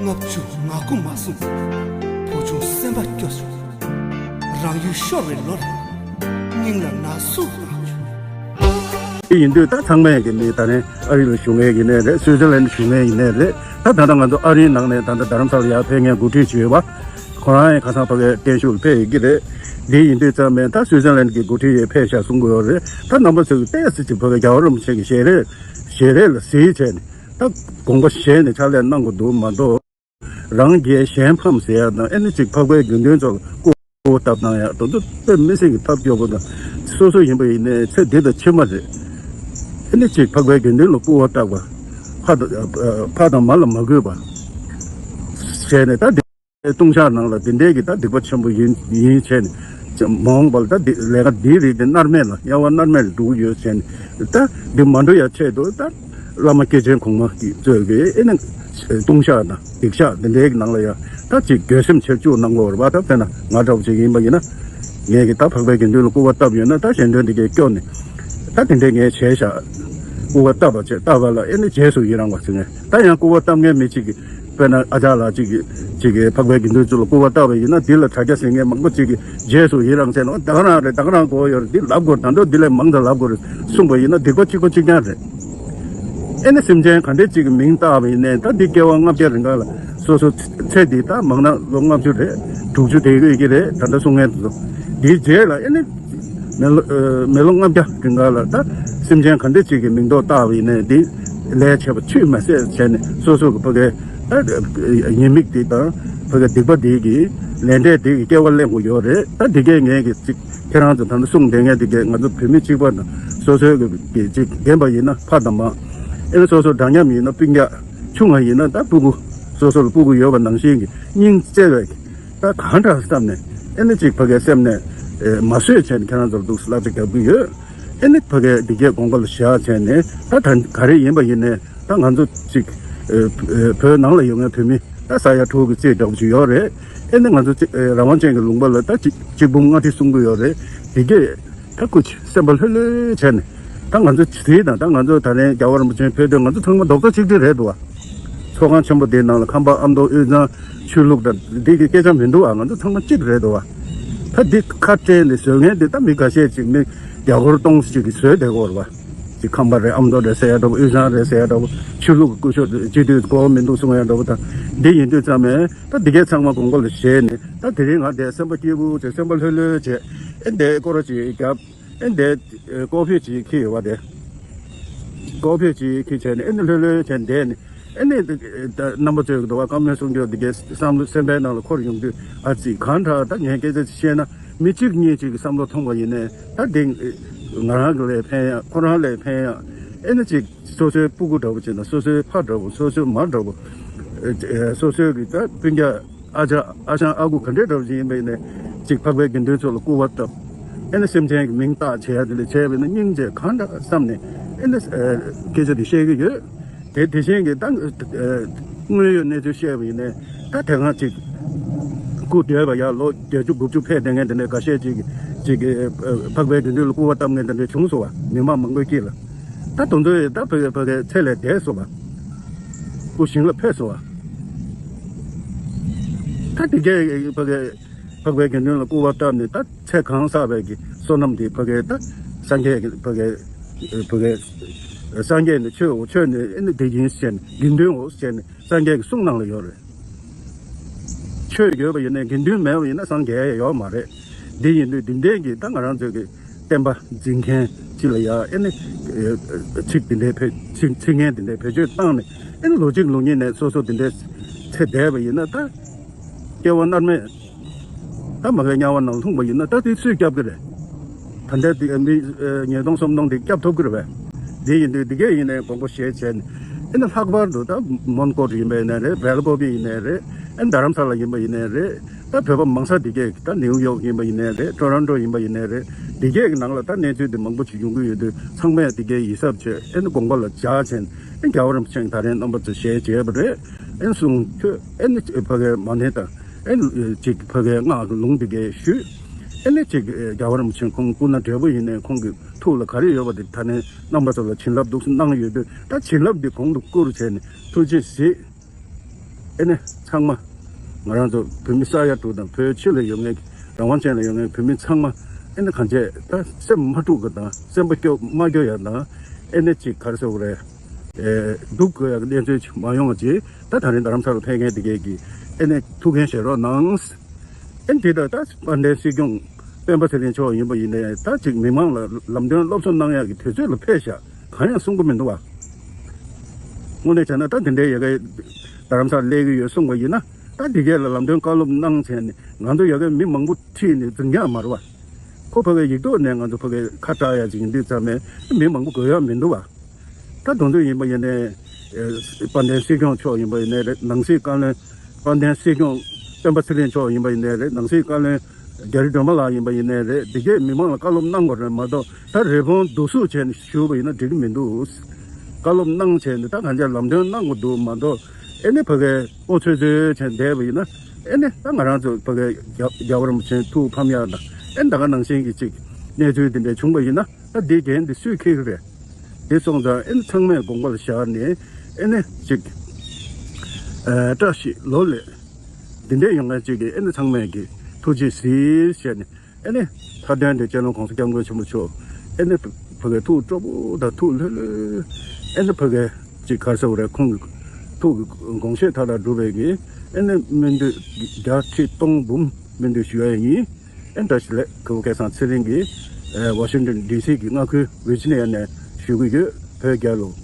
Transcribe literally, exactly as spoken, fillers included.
ལྔ་བཅུ་ང་དགུ་མ་སོང་། བུ་ཆུང་སེམས་པ་སྐྱོ་བྱུང་། རང་ཡུལ་ཤོར་བའི་ལོ་རེད། སྙིང་ལ་ན་ཟུག་ལངས་བྱུང་། དེ་ཡིན་དུས་ད་ཚང་མས་ཀྱི་མི་ད་ནི་ཨ་རི་ལ་བཞུགས་མཁན་ཡིན་ནའི་རེད། སུའི་ཙི་ལན་བཞུགས་མཁན་ཡིན་ནའི་རེད། ད་ད་ལྟ་ང་ཚོ་ཨ་རིའི་ནང་ནས་ད་ལྟ་རྡ་རམ་ས་ལ་ཡར་ཕེབས་མཁན་འགོ་ཁྲིད་ཅིག་ཡོད་པ། ཁོ་རང་ཡང་ཁ་སང་ཕ་གིར་བརྟན་བཞུགས་ལ་ཕེབས་ཡོད་ཀྱི་རེད། དེ་ཡིན་དུས་ཙང་མས་ད་སུའི་ཙི་ལན་གྱི་འགོ་ཁྲིད་ཡས་ཕེབས་ཤག་གསུང་གི་ཡོད་རེད། ད་རྣམ་པ་ཚོས་ཀྱི་ཏོག་ཙམ་ཅིག་ཕ་གིར་རྒྱལ་བ་རིན་པོ་ཆེ་གི་ཞལ་རས་ཞལ་རས་ལ་གཟིགས་བྱས་ནས་ད་དགོངས་པ་བཞེས་ནས་ཕྱག་ལས་གནང་དགོས་འདུག་མ་གཏོགས། རང་རྒྱལ་གཞན་ཕམ་ཟེར་ཡག་དང་ཨེ་ནི་ཅིག་འཕགས་པའི་དགེ་འདུན་ཚོ་ལ་སྐུར་བ་བཏབ་གནང་ཡག་དེ་ཚོ་དཔེ་མི་སྲིད་ཀྱི་ཐབས་སྐྱོ་པོ་དང་། སོ་སོ་ཡིན་པ་ཡིན་ནའི་ཚེ་འདི་དང་ཕྱི་མ་རེད། ཨེ་ནི་ཅིག་འཕགས་པའི་དགེ་འདུན་ལ་སྐུར་བ་བཏབ་པ། ཕ་དང་ཕ་དང་མ་ལ་མ་གུས་པ་བྱས་ནས་ད་འདི་ལྟུང་བཤགས་ནང་ལ་འདི་འདྲའི་གི་ད་སྡིག་པ་ཆེན་པོ་ཡིན་ཡིན་བྱས་ནས་མ་འོངས་པ་ལ་ད་འདི་ལས་ཀ་འདིའི་རིགས་དེ་མནར་མེད་ལ་དམྱལ་བ་མནར་མེད་ལ་འགྲོ་གི་ཡོད་བྱས་ནས་ད་འདི་མ་འགྲོ་ཡག་ཆེད་དུ་ད། བླ་མ་སྐྱེས་ཆེན་གོང་མ་གིས་གཙོས་པའི་ཨེ་ནི་ལྟུང་བཤགས་དང་སྡིག་བཤགས་འདི་འདྲའི་གི་ནང་ལ་ཡང་ད་ཅིག་འགྱོད་སེམས་ཆེར་བཅུག་གནང་དགོས་རེད་པ། ད་དཔེར་ན་ང་འདྲ་བོ་ཅིག་ཡིན་པ་ཡིན་ན། ངས་ཀྱི་ད་འཕགས་པའི་དགེ་འདུན་ལ་སྐུར་བ་བཏབ་ཡོད་ན་ད་གཞན་དོན་འདི་གས་སྐྱོ་ནས་ད་དེ་འདྲའི་ངས་བྱས་ཤག་སྐུར་བ་བཏབ་པ་བྱས་བཏབ་པ་ལ་ཨེ་ནི་རྗེས་སུ་ཡི་རང་བ་ཟེར་མཁན་ད་ཡང་སྐུར་བ་བཏབ་མཁན་མི་གཅིག་གིས། དཔེར་ན་ཨ་ཅག་ལགས་གཅིག་གིས་གཅིག་གིས་འཕགས་པའི་དགེ་འདུན་ཚོ་ལ་སྐུར་བ་བཏབ་པ་ཡིན་ན་འདི་ལ་དྲ་རྒྱ་ཟིན་མཁན་མང་པོ་གཅིག་གིས་རྗེས་སུ་ཡི་རང་བྱས་ན་ད་ག་རང་རེད། ད་ག་རང་དགོས་ཡོད་རེད། འདི་ལབ་དགོས་རེད། ད་འདོད་འདི་ལས་མང་དུ་ལབ་དགོས་རེད་གསུངས་པ་ཡིན་ན་སྡིག་པ་གཅིག་པ་གཅིག་རྐྱང་རེད། ཨེ་ནི་སེམས་ཅན་ག་འདྲས་གཅིག་གི་མིང་བཏགས་པ་ཡིན་ནའི་ད་འདི་སྐྱེ་བ་ལྔ་བརྒྱ་རིང་ག་ལ་སོ་སོ་ཚེ་འདི་ད་མང་ན་ལོ་ལྔ་བཅུ་རེད། དྲུག་ཅུ་དེ་ཡོད་ཀྱི་རེད། ད་ལྟ་གསུང་མཁན་དེ་ཚོ་འདིའི་རྗེས་ལ་ཨེ་ནི། མི་ལོ་ཨ་མི་ལོ་ལྔ་བརྒྱ་རིང་ག་ལ་ད་སེམས་ཅན་ག་འདྲ་ཅིག་གི་མིང་འདོགས་བཏགས་པ་ཡིན་ནའི་འདི་ལས་བྱས་པ་ཆུད་མ་ཟད་བྱས་ནས་སོ་སོ་གི་ཕ་གའི་ད་ཉེས་དམིགས་འདི་དང་ཕ་གའི་སྡིག་པ་འདི་གི་ལས་འབྲས་འདི་གི་སྐྱེ་བ་ལེན་དགོས་ཡོད་རེད། ད་འདི་གའི་ངས་གི་ཅིག་ཁྱེད་རང་ཚོ་ད་ལྟ་གསུངས་བསྡད་མཁན་འདི་གའི་ང་ཚོ་བོད་མི་གཅིག་པ་དང་སོ་སོའི་གི་གི་ཅིག་རྒན་པ་ཡིན་ན་ཕ་དང་མ། ཨེ་ནི་སོ་སོ་འདྲ་མཉམ་ཡིན་ན་སྤུན་ཀྱག་ཆུང་ང་ཡིན་ན་ད་སྤུ་གུ་སོ་སོ་ལ་སྤུ་གུ་ཡོད་པ་ནང་བཞིན་གི་སྙིང་བརྩེ་བའི་ད་གང་དྲག་བསམ་ནས་ཨེ་ནི་ཅིག་ཕ་གའི་སེམས་ནས་ཨེ་མ་བཟོད་བྱས་ནས་ཁྱེད་རང་ཚོར་འདུག་སེ་བསླབ་བྱ་རྒྱག་གི་ཡོད། ཨེ་ནི་ཕ་གའི་འདི་གའི་དགོངས་པ་ལ་བཞག་བྱས་ནས་ད་ད་ག་རེ་ཡིན་པ་ཡིན་ནའི་ད་ང་ཚོ་ཅིག་ཨེ་ཨེ་བོད་ནང་ལ་ཡོད་མཁན་བོད་མི་ད་ས་ཡ་དྲུག་གི་རྩིས་འདྲ་པོ་ཅིག་ཡོད་རེད། ཨེ་ནི་ང་ཚོ་ཅིག་ཨེ་རང་དབང་ཅན་གྱི་ལུང་པ་ལ་ད་ཅིག་གཅིག་འབུམ་ལྔ་ཁྲི་གསུང་གི་ཡོད་རེད། འདི་གའི་ད་སྐུ་མཁྱེན་སེམས་པ་ལྷོད་ལྷོད་བྱས་ནས་ད་ང་ཚོ་དེ་དང་ད་ང་ཚོ་ད་ལན་རྒྱལ་བ་རིན་པོ་ཆེ་ཕེབས་དུས་ང་ཚོ་ཚང་མ་རྡོག་རྩ་གཅིག་སྒྲིལ་རེད་འདུག་བ། ཚོགས་ཁང་ཆེན་པོ་འདིའི་ནང་ལ་ཁམས་པ་ཨ་མདོ་དབུས་གཙང་ཆོས་ལུགས་དང་འདི་གི་སྐད་ཆ་མི་འདུག་ཨ། ང་ཚོ་ཚང་མ་གཅིག་རེད་འདུག་བ། ད་འདི་ཁ་བྲལ་ནས་བཟོ་མཁན་འདི་ད་མི་འགའ་ཤས་ཅིག་མི་རྒྱ་སྒོར་སྟོང་ཅིག་གིས་བཟོས་བསྡད་ཀྱི་ཡོད་རེད་བ། ཅིག་ཁམས་པ་རེད་ཨ་མདོ་རེད་ཟེར་ཡ་འདྲ་པོ་དབུས་གཙང་རེད་ཟེར་ཡ་འདྲ་པོ་ཆོས་ལུགས་ཀྱི་སྐུ་ཞབས་སྤྱི་འཐུས་གོ་བ་མི་འདུག་གསུང་ཡ་འདྲ་པོ་དང་འདི་ཡིན་དུས་ཙམ་མས་ད་འདི་གའི་ཚང་མ་དགོངས་པ་ལ་བཞེས་ནས་ད་དེ་རིང་ང་དེ་སེམས་པ་སྐྱིད་པོ་བྱས་སེམས་པ་ལྷོད་ལྷོད་བྱས་ཨེ་འདའི་སྐོར་ར་ཅིག་བརྒྱབ། ཨེ་འདའི་ཀོ་ཕི་ཅིག་ཁྱེར་ཡོད་པ་དེ། ཀོ་ཕི་ཅིག་ཁྱེར་བྱས་ནས་ཨེ་ནི་ལྷོད་ལྷོད་བྱས་བསྡད་ནས་ཨེ་ནི་ད་རྣམ་པ་ཚོས་འདུག་བ་བཀའ་མོལ་གསུང་རྒྱུ་འདི་གའི་བསམ་བློ་སེམས་པའི་ནང་ལ་འཁོར་ཡོང་དུས་ཨ་ཙི་གང་དྲག་ད་ངས་སྐད་ཆ་ཅིག་བཤད་ན་མི་གཅིག་གཉིས་ཅིག་གི་བསམ་བློ་ཐོངས་པ་ཡིན་ནའི་ད་འདི་ང་རང་གི་ལས་ཕན་ཡག་ཁོ་རང་ལས་ཕན་ཡག་ཨེ་ནི་ཅིག་སོ་སོའི་སྤུ་གུ་འདྲ་པོ་བྱས་ན་སོ་སོའི་ཕ་འདྲ་པོ་སོ་སོའི་མ་འདྲ་པོ་ཨེ་སོ་སོའི་གི་ད་སྤུན་ཀྱག་ཨ་ཅག་ཨ་ཞང་ཨ་ཁུ་ག་འདྲའི་འདྲ་པོ་ཅིག་ཡིན་པ་ཡིན་ནའི་ཅིག་འཕགས་པའི་དགེ་འདུན་ཚོ་ལ་སྐུར་བ་བཏབ། ཨེ་ནི་སེམས་ཅན་གྱི་མིང་བཏགས་བྱས་ཡ་དེ་ལས་བྱས་པ་ཡིན་ན་སྙིང་རྗེ་གང་འདྲ་བསམ་ནས་ཨེ་ནི་སྐད་ཆ་དེ་བཤད་ཀྱི་ཡོད། དེ་དེ་བཞིན་གྱི་ད་དངོས་ཡོད་གནས་ཚུལ་བཤད་པ་ཡིན་ནའི་ད་དེ་སྔ་ཅིག་སྐུ་ཟློས་པ་ཡ་ལོ་བརྒྱད་ཅུ་དགུ་བཅུ་ཕེབས་བསྡད་མཁན་དེ་འདྲའི་འགའ་ཤས་ཅིག་ཅིག་གི་འཕགས་པའི་དགེ་འདུན་ལ་སྐུར་བ་བཏབ་མཁན་དེ་འདྲའི་བྱུང་སོང་བ་མི་མང་མང་པོའི་དཀྱིལ་ལ། ད་དེ་ཚོ་ཡི་ད་ཕ་གི་ཕ་གི་ཚེ་ལས་འདས་སོང་བ། སྐུ་ཞིང་ལ་ཕེབས་སོང་བ། ད་དེ་གས་ཕ་གི་འཕགས་པའི་དགེ་འདུན་ལ་སྐུར་བ་བཏབ་ནས་ད་ཚེ་གང་བསགས་པའི་གི་བསོད་ནམས་དེ་ཕ་གི་ད་སངས་རྒྱས་ཀྱི་ཕ་གི་ཕ་གི་སངས་རྒྱས་ནི་ཆོས་འོ་ཆོས་ནི་ཨེ་ནི་དེ་ཡིན་ཟེར་ནས་དགེ་འདུན་འོ་ཟེར་ནས་སངས་རྒྱས་ཀྱི་གསུང་ནང་ལ་ཡོད་རེད། ཆོས་ཡོད་པ་ཡིན་ན་དགེ་འདུན་མེད་པ་ཡིན་ན་སངས་རྒྱས་ཡོད་མ་རེད། འདི་ཡིན་དུས་འདི་འདྲའི་གི་ད་ང་རང་ཚོའི་གི་བསྟན་པ་འཛིན་མཁན་ཅིག་ལ་ཡ་ཨེ་ནི་ཚིག་འདི་འདྲའི་བེད་ཚིག་ཚིག་ངན་འདི་འདྲའི་བེད་སྤྱོད་བཏང་ནས་ཨེ་ནི་ལོ་གཅིག་ལོ་གཉིས་ནས་སོ་སོ་འདི་འདྲའི་ཚེ་འདས་པ་ཡིན་ན་ད་སྐྱེ་བ་མནར་མེད་ད་མ་གའི་དམྱལ་བ་ནང་ལྷུང་པ་ཡིན་ན་ད་དེ་སུས་སྐྱོབ་ཀྱི་རེད། ད་ལྟ་དེ་མི་ཉིས་སྟོང་སུམ་སྟོང་དེ་སྐྱོབ་ཐུབ་ཀྱི་རེད་པས། དེ་ཡིན་དུས་དེ་གས་ཡིན་ནའི་དགོངས་པ་བཞེས་བྱས་ནས་ཨེ་ནི་ལྷག་པར་དུ་ད་མོན་གྷོ་ཡིན་པ་ཡིན་ནའི་རེད། སྦེལ་ཀོབ་ཡིན་ནའི་རེད། ཨེ་རྡ་རམ་ས་ལ་ཡིན་པ་ཡིན་ནའི་རེད། ད་བོད་པ་མང་ས་དེ་གས་ད་ནེའུ་ཡོག་ཡིན་པ་ཡིན་ནའི་རེད། ཊོ་རོན་ཊོ་ཡིན་པ་ཡིན་ནའི་རེད། དེ་གས་ཀྱི་ནང་ལ་ད་གནས་ཚུལ་དེ་མང་པོ་ཞིག་ཡོང་གི་ཡོད་དུས་ཚང་མས་དེ་གས་ཡིད་གཟབ་བྱས་ཨེ་ནི་དགོངས་པ་ལ་འཇགས་བྱས་ཨེ་རྒྱལ་བ་རིན་པོ་ཆེ་ད་རེས་རྣམ་པ་ཚོ་ཞལ་མཇལ་བ་རེད། ཨེ་གསུང་ཐོས་ཨེ་ནི་ཕ་གའི་མ་ཎི་དང་ཨེ་ཅིག་ཕ་གའི་སྔགས་ཀྱི་ལུང་དེ་གས་ཞུས། ཨེ་ནི་ཅིག་རྒྱལ་བ་རིན་པོ་ཆེ་ཁོང་སྐུ་ན་བགྲེས་པོ་ཡིན་ནའི་ཁོང་གི་ཐུགས་ལ་ག་རེ་ཡོད་པ་དེ་ད་ནི་རྣམ་པ་ཚོ་ལ་བྱིན་རླབས་འདུག་སེ་གནང་ཡོད་དུས་ད་བྱིན་རླབས་འདི་གོང་དུ་བཀུར་བྱས་ནས་ཐུགས་རྗེ་གཟིགས། ཨེ་ནི་ ཚང་མ། ང་རང་ཚོ་བོད་མི་ས་ཡ་དྲུག་དང་བོད་ཕྱི་ལ་ཡོད་མཁན་གྱི་རང་དབང་ཅན་ལ་ཡོད་མཁན་བོད་མི་ཚང་མ་ཨེ་ནི་གང་བྱས་ད་སེམས་མ་དཀྲུག་གི་དང་སེམས་པ་སྐྱོ་མ་སྐྱོ་ཡ་དང་ཨེ་ནི་ཅིག་ག་རེ་ཟེར་དགོས་རེད། ཨེ་སྡུག་དགོས་ཡ་གི་གནས་ཚུལ་ཅིག་མ་ཡོང་བ་ཅིག་ད་ད་རིང་རྡ་རམ་ས་ལ་ཕེབས་མཁན་དེ་གས་ཀྱིས་ཨེ་ནི་ཐུགས་འགན་བཞེས་རོགས་གནང་། ཨེ་ནི་དེ་ལྟར་ད་དཔལ་ལྡན་སྲིད་སྐྱོང་སྤེན་པ་ཚེ་རིང་མཆོག་ཡིན་པ་ཡིན་ནའི་ད་ཅིག་མི་མང་ལ་ལམ་སྟོན་སློབ་གསོ་གནང་ཡག་གི་དུས་ཚོད་ལ་ཕེབས་ཤག་གང་ཡང་གསུང་གི་མི་འདུག་བ། དངོས་གནས་བྱས་ན་ད་དེ་འདྲའི་ཡ་གི་རྡ་རམ་ས་ལ་སླེབས་ཀྱི་ཡོད་གསུང་པ་ཡིན་ན་ད་འདི་གས་ལ་ལམ་སྟོན་བཀའ་སློབ་གནང་བྱས་ནས་ང་ཚོ་ཡ་གི་མི་མང་པོ་ཁྲིད་ནས་འཛིང་རྒྱག་མ་རེད་བ། ཁོ་ཕ་གི་ཡིག་ཐོག་ནས་ང་ཚོ་ཕ་གི་ཁ་གྲག་ཡ་ཅིག་ཡིན་དུས་ཙམ་ནས་མི་མང་པོ་དགོས་ཡ་མི་འདུག་བ། ད་དུང་དུ་ཡིན་པ་ཡིན་ནའི། ཨེ། དཔལ་ལྡན་སྲིད་སྐྱོང་མཆོག་ཡིན་པ་ཡིན་ནའི་རེད། ནང་སྲིད་བཀའ་བློན། དཔལ་ལྡན་སྲིད་སྐྱོང་སྤེན་པ་ཚེ་རིང་མཆོག་ཡིན་པ་ཡིན་ནའི་རེད། ནང་སྲིད་བཀའ་བློན་རྒྱ་རི་སྒྲོལ་མ་ལགས་ཡིན་པ་ཡིན་ནའི་རེད། འདི་གས་མི་མང་ལ་བཀའ་སློབ་གནང་དགོས་རེད་མ་གཏོགས་ད་རི་བོང་རྡོ་སུག་བྱས་ནས་བཞུགས་པ་ཡིན་ན་འགྲིག་གི་མི་འདུག་བཀའ་སློབ་གནང་བྱས་ནས་ད་གང་ཅག་ལམ་སྟོན་གནང་དགོས་འདུག་མ་གཏོགས་ཨེ་ནི་ཕ་གའི་ཨོ་ཚོད་ཚོད་བྱས་བསྡད་པ་ཡིན་ན་ཨེ་ནི་ད་ང་རང་ཚོ་ཕ་གའི་རྒྱལ་རྒྱལ་བ་རིན་པོ་ཆེ་ཐུགས་ཕམ་ཡག་དང་ཨེ་ནི་ད་ག་ནང་བཞིན་གྱི་ཅིག་གནས་ཚུལ་འདི་འདྲ་བྱུང་པ་ཡིན་ན། ད་འདི་འགན་འདི་སུས་འཁྱེར་གི་རེད། དེ་སོང་ཙང་ཨེ་ནི་ཚང་མས་དགོངས་པ་ལ་བཞག་ནས་ཨེ་ནི་ཅིག་ཨ། བཀྲ་ཤིས་ལོ་ལེགས། འདི་འདྲས་ཡོང་མཁན་ཅིག་གིས་ཨེ་ནི་ཚང་མས་ཀྱི་ཐུགས་རྗེ་གཟིགས་བྱས་ནས་ཨེ་ནི་མཐའ་དོན་དེ་སྤྱི་ནོར་༸གོང་ས་༸སྐྱབས་མགོན་ཆེན་པོ་མཆོག་ཨེ་ནི་ཕ་གའི་ཐུགས་སྤྲོ་པོ་དང་ཐུགས་ལྷོད་ལྷོད་ཨེ་ནི་ཕ་གའི་ཅིག་ག་རེ་ཟེར་དགོས་རེད། ཁོང་གི་ཐུགས་ཀྱི་དགོངས་བཞེད་མཐའ་དག་འགྲུབ་པའི་གི་ཨེ་ནི་སྨོན་འདུན་བརྒྱ་ཁྲི་སྟོང་འབུམ་སྨོན་འདུན་ཞུ་ཡ་ཡིན། ཨེ་བཀྲ་ཤིས་བདེ་ལེགས། གུས་པ་སྐལ་བཟང་ཚེ་རིང་གིས་ཨེ་ཝ་ཤིང་ཊོན་ཌི་སི་གི་མངའ་ཁུལ་ཝི་ཇི་ནི་ཡ་ནས་ཞུ་གི་ཡོད། བོད་རྒྱལ་ལོ།